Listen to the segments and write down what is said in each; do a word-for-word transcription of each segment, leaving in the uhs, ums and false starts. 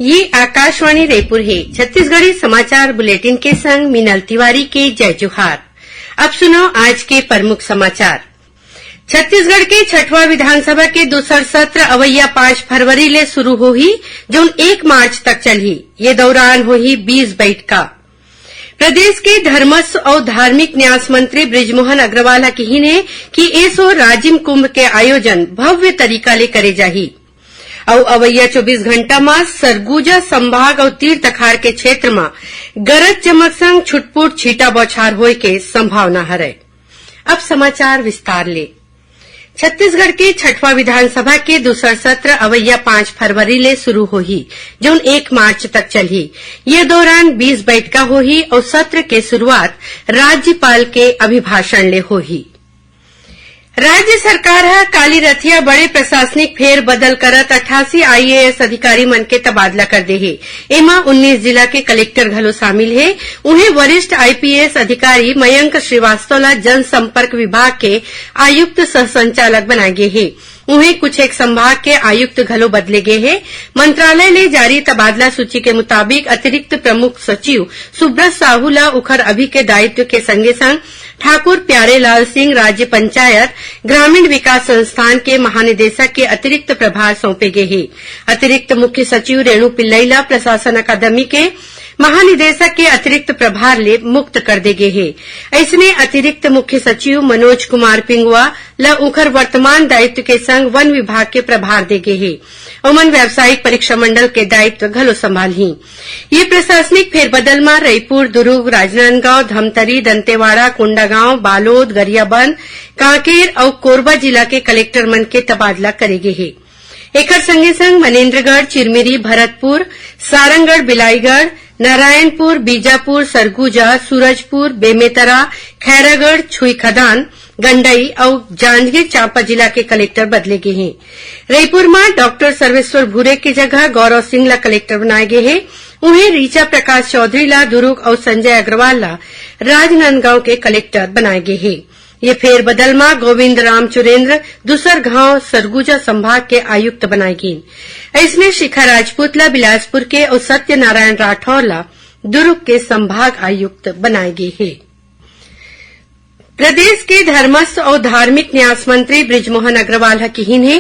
ये आकाशवाणी रायपुर हे। छत्तीसगढ़ी समाचार बुलेटिन के संग मीनल तिवारी के जय जोहार। अब सुनो आज के प्रमुख समाचार। छत्तीसगढ़ के छठवां विधानसभा के दूसर सत्र अवइया पाँच फरवरी ले शुरू होही, जउन एक मार्च तक चलही। ये दौरान होही बीस बैठका। प्रदेश के धर्मस्व अउ धार्मिक न्यास मंत्री बृजमोहन अग्रवाल ह किहीन हे कि एसो राजिम कुंभ के आयोजन भव्य तरीका ले करे जाही। अउ अवइया चौबीस घंटा म सरगुजा संभाग अउ तीर तखार के क्षेत्र म गरज चमक संग छुटपुट छींटा बौछार होय के संभावना हरय। अब समाचार विस्तार ले। छत्तीसगढ़ के छठवां विधानसभा के दूसर सत्र अवइया पाँच फरवरी ले शुरू होही, जउन एक मार्च तक चलही। ये दौरान बीस बैठका होही अउ सत्र के शुरुआत राज्यपाल के अभिभाषण ले होही। राज्य सरकार ह काली रथिया बड़े प्रशासनिक फेरबदल करत अट्ठासी आईएएस अधिकारी मन के तबादला कर दे हे। एमा उन्नीस जिला के कलेक्टर घलो शामिल हे। उहें, वरिष्ठ आईपीएस अधिकारी मयंक श्रीवास्तव ला जनसंपर्क विभाग के आयुक्त सह संचालक बनाए गे हे। उहें, कुछ एक संभाग के आयुक्त घलो बदले गे हे। मंत्रालय ले जारी तबादला सूची के मुताबिक, अतिरिक्त प्रमुख सचिव सुब्रत साहू ला उखर अभी के दायित्व के संगे संग ठाकुर प्यारेलाल सिंह राज्य पंचायत ग्रामीण विकास संस्थान के महानिदेशक के अतिरिक्त प्रभार सौंपे गे हे। अतिरिक्त मुख्य सचिव रेणु पिल्लई ला प्रशासन अकादमी के महानिदेशक के अतिरिक्त प्रभार ले मुक्त कर दे गे हे। अइसने अतिरिक्त मुख्य सचिव मनोज कुमार पिंगुआ ल उंखर वर्तमान दायित्व के संग वन विभाग के प्रभार दे गे हे। ओमन व्यावसायिक परीक्षा मंडल के दायित्व घलो संभालही। ये प्रशासनिक फेरबदल म रईपुर, दुरूग, राजनांदगांव, धमतरी, दंतेवाड़ा, कोंडागांव, बालोद, गरियाबंद, कांकेर अउ कोरबा जिला के कलेक्टर मन के तबादला करे गे हे। एखर संगे संग मनेन्द्रगढ़, चिरमिरी, भरतपुर, सारंगढ़, बिलाईगढ़, नारायणपुर, बीजापुर, सरगुजा, सूरजपुर, बेमेतरा, खैरागढ़, छुईखदान, गंडई अउ जांजगीर चांपा जिला के कलेक्टर बदले गे हे। रईपुर म डॉक्टर सर्वेश्वर भूरे के जगह गौरव सिंह ला कलेक्टर बनाए गे हे। उहें, रीचा प्रकाश चौधरी ला दुरूग अउ संजय अग्रवाल ला राजनांदगांव के कलेक्टर बनाए गे हे। ये फेरबदल म गोविंद राम चुरेंद्र दूसर घांव सरगुजा संभाग के आयुक्त बनाए गीन। अइसने, शिखा राजपूत ला बिलासपुर के अउ सत्यनारायण राठौर ला दुरूग के संभाग आयुक्त बनाए गे हे। प्रदेश के धर्मस्व अउ धार्मिक न्यास मंत्री बृजमोहन अग्रवाल ह किहीन हे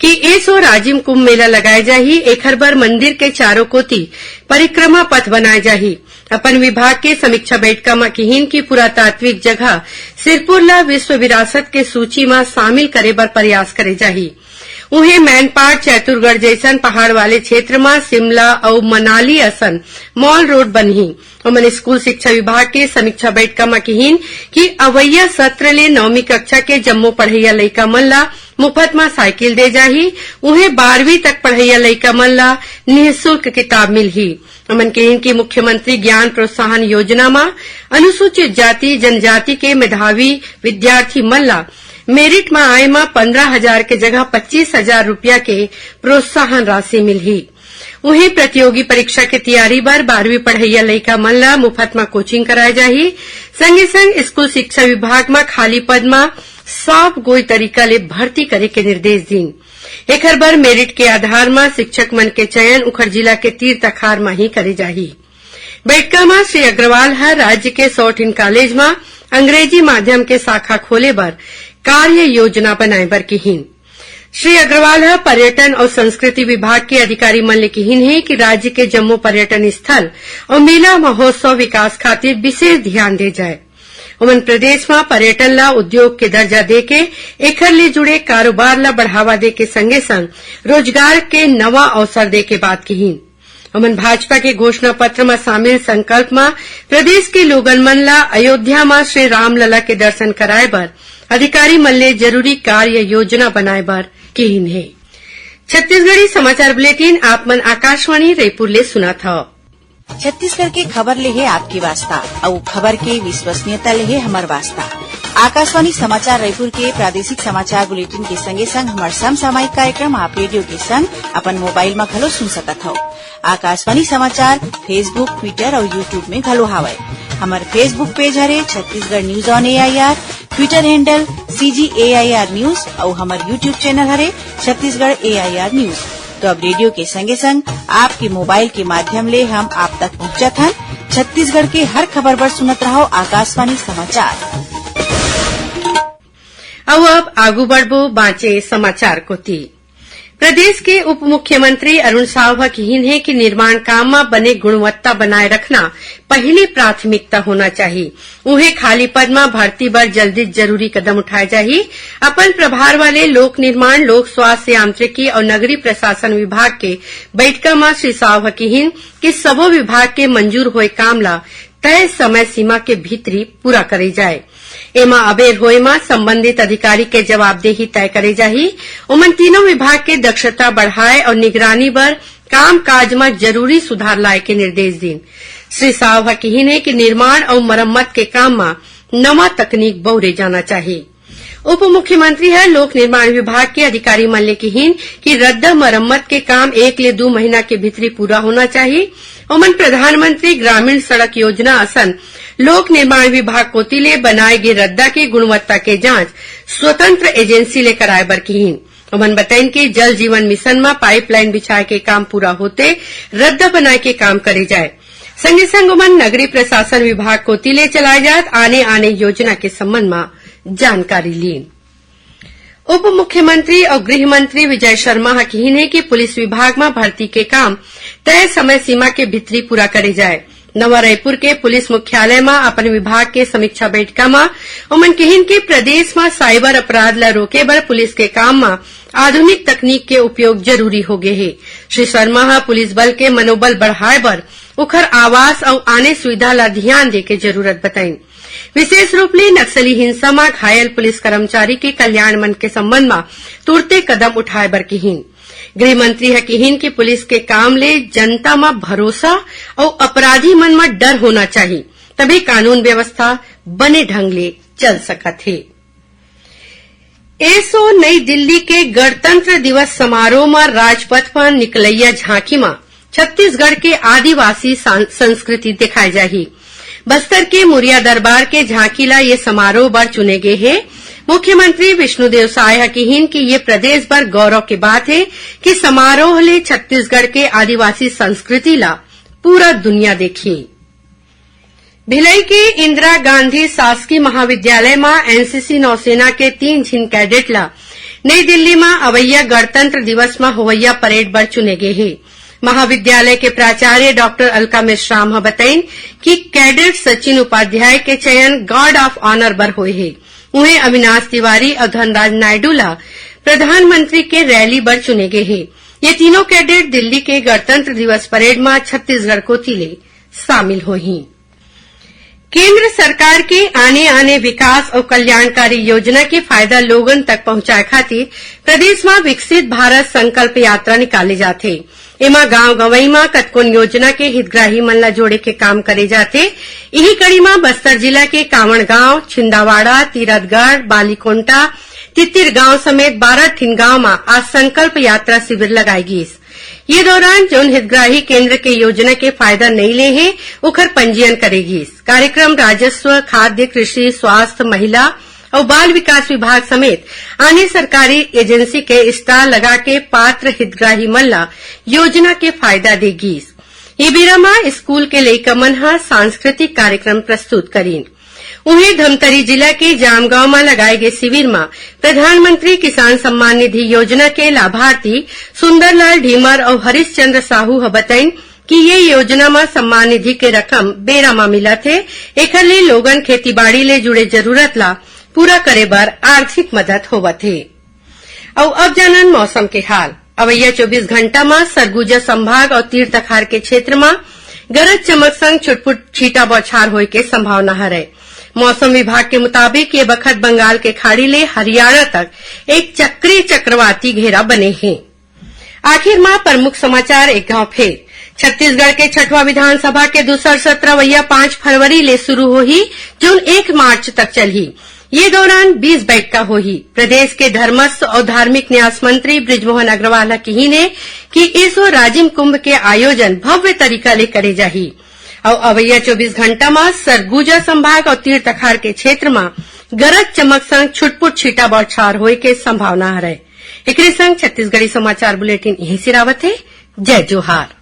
कि एसो राजिम कुंभ मेला लगाए जाही, एखर बर मंदिर के चारों कोति परिक्रमा पथ बनाए जाही। अपन विभाग के समीक्षा बैठका म किहीन कि पुरातात्विक जगह सिरपुर ला विश्व विरासत के सूची म शामिल करे बर प्रयास करे जाही। उहें, मैनपाट, चैतुरगढ़ जइसन पहाड़ वाले क्षेत्र म शिमला अउ मनाली असन मॉल रोड बनही। ओमन स्कूल शिक्षा विभाग के समीक्षा बैठका म किहीन कि अवइया सत्र ले नौवीं कक्षा के जम्मो पढ़इया लइका मन ला मुफत म साइकिल दे जाही। उहें, बारहवीं तक पढ़इया लइका मन ला निःशुल्क किताब मिलही। ओमन किहीन कि मुख्यमंत्री ज्ञान प्रोत्साहन योजना म अनुसूचित जाति जनजाति के मेधावी विद्यार्थी मन ला मेरिट म आए म पन्द्रह हजार के जगह पच्चीस हजार रुपया के प्रोत्साहन राशि मिलही। उहें, प्रतियोगी परीक्षा के तैयारी बर बारहवीं पढ़इया लइका मन ला मुफत म कोचिंग कराए जाही। संगे संग स्कूल शिक्षा विभाग म खाली पद म सॉफ्ट गोई तरीका ले भर्ती करे के निर्देश दीन। एखर बर मेरिट के आधार म शिक्षक मन के चयन उखर जिला के तीर तखार म ही करे जाही। बैठका म श्री अग्रवाल ह राज्य के सौ ठिन कॉलेज म अंग्रेजी माध्यम के शाखा खोले बर कार्य योजना बनाए बर किहीन। श्री अग्रवाल ह पर्यटन अउ संस्कृति विभाग के अधिकारी मन ले किहीन हे कि राज्य के जम्मो पर्यटन स्थल अउ मेला महोत्सव विकास खातिर विशेष ध्यान दे जाए। ओमन प्रदेश म पर्यटन ला उद्योग के दर्जा देके एखर ले जुड़े कारोबार ला बढ़ावा देके संगे संग रोजगार के नवा अवसर देके बात किहीन। ओमन भाजपा के घोषणा पत्र म शामिल संकल्प म प्रदेश के लोगन मन ला अयोध्या म श्री रामलला के दर्शन कराए बर अधिकारी मन ले जरूरी कार्य योजना बनाए बर किहीन हे। छत्तीसगढ़ी समाचार बुलेटिन आप मन आकाशवाणी रायपुर ले सुनत हव। छत्तीसगढ़ के खबर ले हे आपके वास्ता, अउ खबर के विश्वसनीयता ले हे हमर वास्ता। आकाशवाणी समाचार रायपुर के प्रादेशिक समाचार बुलेटिन के संगे संग हमर समसामयिक कार्यक्रम आप रेडियो के संग अपन मोबाइल म घलो सुन सकत हव। आकाशवाणी समाचार Facebook, Twitter अउ YouTube में घलो हावय। हमर Facebook पेज हरे Chhattisgarh news on AIR, Twitter handle CG AIR news अउ हमर YouTube चैनल हरे छत्तीसगढ़ एआईआर न्यूज। तो अब रेडियो के संगे संग आपके मोबाइल के माध्यम ले हम आप तक पहुंचत हन। छत्तीसगढ़ के हर खबर बर सुनत रहो आकाशवाणी समाचार। अउ अब आगू बढ़बो बांचे समाचार कोती। प्रदेश के उप मुख्यमंत्री अरुण साव ह किहिन हे कि निर्माण काम म बने गुणवत्ता बनाए रखना पहिली प्राथमिकता होना चाही। उहें, खाली पद म भर्ती बर जल्दी जरूरी कदम उठाए जाही। अपन प्रभार वाले लोक निर्माण, लोक स्वास्थ्य यांत्रिकी अउ नगरीय प्रशासन विभाग के बइठका म श्री साव ह किहिन कि सबो विभाग के मंजूर होए काम ल तय समय सीमा के भीतरी पूरा करे जाए। एमा अबेर होए म संबंधित अधिकारी के जवाबदेही तय करे जाही। ओमन तीनों विभाग के दक्षता बढ़ाए अउ निगरानी बर कामकाज म जरूरी सुधार लाए के निर्देश दीन। श्री साव ह किहिन हे कि निर्माण अउ मरम्मत के काम म नवा तकनीक बउरे जाना चाही। उप मुख्यमंत्री ह लोक निर्माण विभाग के अधिकारी मन ले किहिन कि रद्दा मरम्मत के काम एक ले दू महीना के भीतरी पूरा होना चाही। ओमन प्रधानमंत्री ग्रामीण सड़क योजना असन लोक निर्माण विभाग कोति ले बनाए गे रद्दा के गुणवत्ता के जांच स्वतंत्र एजेंसी ले कराए बर किहिन। ओमन बताइन कि जल जीवन मिशन म पाइपलाइन बिछाए के काम पूरा होते रद्दा बनाए के काम करे जाए। संगे संग ओमन नगरीय प्रशासन विभाग कोति ले चलाए जात आने-आने योजना के संबंध म जानकारी लीन। उप मुख्यमंत्री अउ गृह मंत्री विजय शर्मा ह किहिन हे कि पुलिस विभाग म भर्ती के काम तय समय सीमा के भीतरी पूरा करे जाए। नवा रायपुर के पुलिस मुख्यालय म अपन विभाग के समीक्षा बैठका म ओमन किहिन कि प्रदेश म साइबर अपराध ल रोके बर पुलिस के काम म आधुनिक तकनीक के उपयोग जरूरी हो गे हे। श्री शर्मा ह पुलिस बल के मनोबल बढ़ाए बर ओखर आवास अउ आने सुविधा ल ध्यान दे के जरूरत बताइन। विशेष रूप ले नक्सली हिंसा म घायल पुलिस कर्मचारी के कल्याण मन के संबंध म तुरते कदम उठाए बर किहिन। गृह मंत्री ह किहिन कि पुलिस के काम ले जनता म भरोसा अउ अपराधी मन म डर होना चाही, तभे कानून व्यवस्था बने ढंग ले चल सकत हे। एसो नई दिल्ली के गणतंत्र दिवस समारोह म राजपथ म निकलइया झांकी म छत्तीसगढ़ के आदिवासी सं-, संस्कृति दिखाए जाही। बस्तर के मुरिया दरबार के झांकी ला ये समारोह बर चुने गे हे। मुख्यमंत्री विष्णुदेव साय ह किहिन कि ये प्रदेश बर गौरव के बात हे कि समारोह ले छत्तीसगढ़ के आदिवासी संस्कृति ला पूरा दुनिया देखही। भिलाई के इंदिरा गांधी शासकीय महाविद्यालय म एनसीसी नौसेना के तीन झिन कैडेट ला नई दिल्ली म अवइया गणतंत्र दिवस म होवइया परेड बर चुने गे हे। महाविद्यालय के प्राचार्य डॉक्टर अलका मेश्राम ह बताइन कि कैडेट सचिन उपाध्याय के चयन गार्ड ऑफ ऑनर बर होए हे। उहें, अविनाश तिवारी अउ धनराज नायडू ला प्रधानमंत्री के रैली बर चुने गे हे। ये तीनों कैडेट दिल्ली के गणतंत्र दिवस परेड म छत्तीसगढ़ कोति ले शामिल होही। केंद्र सरकार के आने-आने विकास अउ कल्याणकारी योजना के फायदा लोगन तक पहुंचाए खातिर प्रदेश म विकसित भारत संकल्प यात्रा निकाले जाथे। एमा गांव गंवई म कतकोन योजना के हितग्राही मन ल जोड़े के काम करे जाथे। इही कड़ी म बस्तर जिला के कांवड़गांव, छिंदावाड़ा, तीरथगढ़, बालीकोंटा, तित्तीरगांव समेत बारह ठिन गांव म आज संकल्प यात्रा शिविर लगाए गीस। ये दौरान जौन हितग्राही केंद्र के योजना के फायदा नइ ले हे, ओखर पंजीयन करे गीस। कार्यक्रम राजस्व, खाद्य, कृषि, स्वास्थ्य, महिला अउ बाल विकास विभाग समेत आने सरकारी एजेंसी के स्टाल लगा के पात्र हितग्राही मन ला योजना के फायदा दे गीस। ये बेरा म स्कूल के लइका मन ह सांस्कृतिक कार्यक्रम प्रस्तुत करीन। उहें, धमतरी जिला के जामगांव म लगाए गे शिविर म प्रधानमंत्री किसान सम्मान निधि योजना के लाभार्थी सुंदरलाल ढीमर अउ हरिश्चंद्र साहू ह बताइन कि ये योजना म सम्मान निधि के रकम बेरा म मिलत हे, एखर ले लोगन खेतीबाड़ी ले जुड़े जरूरत ला पूरा करे बर आर्थिक मदद होवत हे। अउ अब जानन मौसम के हाल। अवइया चौबीस घंटा म सरगुजा संभाग अउ तीर तखार के क्षेत्र म गरज चमक संग छुटपुट छींटा बौछार होए के संभावना हरय। मौसम विभाग के मुताबिक, ये बखत बंगाल के खाड़ी ले हरियाणा तक एक चक्रीय चक्रवाती घेरा बने हे। आखिर म प्रमुख समाचार एक घाव फेर। छत्तीसगढ़ के छठवां विधानसभा के दूसर सत्र अवइया पांच फरवरी ले शुरू होही, जौन एक मार्च तक चलही। ये दौरान बीस बैठका होही। प्रदेश के धर्मस्व अउ धार्मिक न्यास मंत्री बृजमोहन अग्रवाल ह किहीन हे कि एसो राजिम कुंभ के आयोजन भव्य तरीका ले करे जाही। अउ अवइया चौबीस घंटा म सरगुजा संभाग अउ तीर तखार के क्षेत्र म गरज चमक संग छुटपुट छींटा बौछार होए के संभावना हरय। एकरे संग छत्तीसगढ़ी समाचार बुलेटिन यहीं सिरावत हे। जय जोहार।